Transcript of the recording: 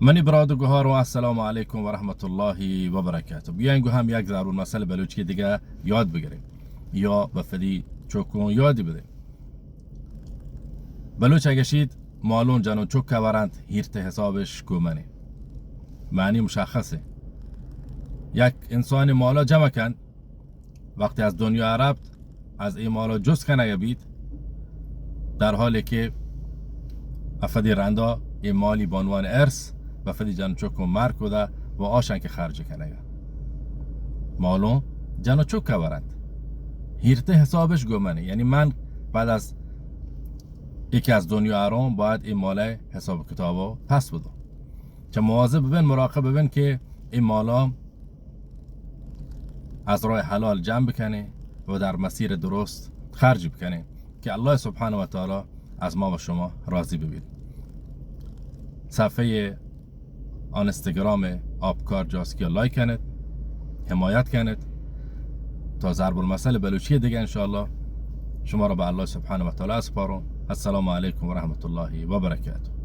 منی برات و گوهاروں، السلام علیکم و رحمت الله و برکاته. بیاین گو هم یک ضرب المثل بلوچی دیگه یاد بگیریم یا به فدی چوکون یادی بدیم. بلوچ گشید: مالون جن و چک ورند، هیرت حسابش گو منه. معنی مشخصه. یک انسان مالا جمع کن، وقتی از دنیا رفت، از ای مالا جست کنگ بیت، در حالی که افدی رندا ای مالی بانوان ارث و فدی جن و چک و مر کده و آشان که خرج کنگ. مالون جن و چک ورند، هیرت حسابش گو منه. یعنی من بعد از ای که از دنیا ارون، باید ای ماله حساب کتابا پس بدم. چه مواظب ببین، مراقب ببین که ای مالا از راه حلال جمع بکنه و در مسیر درست خرج بکنه که الله سبحانه و تعالی از ما و شما راضی ببید. صفحه آنستگرام آبکار جاسکی لایک کنید، حمایت کنید تا ضرب المثل بلوچی دیگه انشاءالله شما را به الله سبحانه و تعالی اسپارم. السلام علیکم و رحمت الله و برکاته.